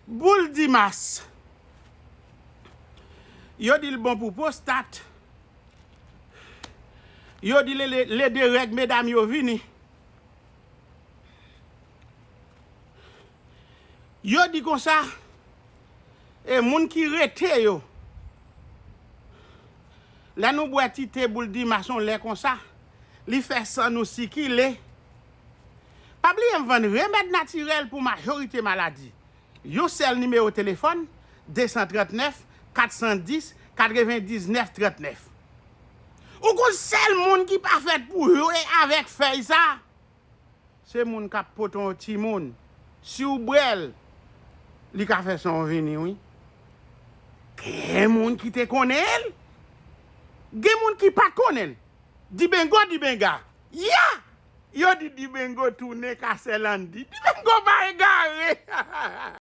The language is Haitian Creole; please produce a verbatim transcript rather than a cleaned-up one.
Boul Dimas. Yo di l bon pou pwostat. Yo di le, le, le de règ medam yo vini. Yo di konsa, e moun ki rete yo, lè nou bwè ti te Boul Dimas yon lè konsa, li fè san nou sikile. Pa bliye m vann remèd natirèl pou majorite maladi. Yon sèl nimewo telefòn, de san trannèf, kat san dis, katrevendiznèf trannèf. Ou konn sèl moun ki pa fèt pou jwe avèk fèy sa? Se moun k ap pote yon timoun. Si w bwè l, li ka fè san w vini, wi. Gen moun ki te konnen l. Gen moun ki pa t konnen l. Dibengo, dibenga. Ya! Yo di Dibengo tounen ka sè Landy. Dibengo pa egare.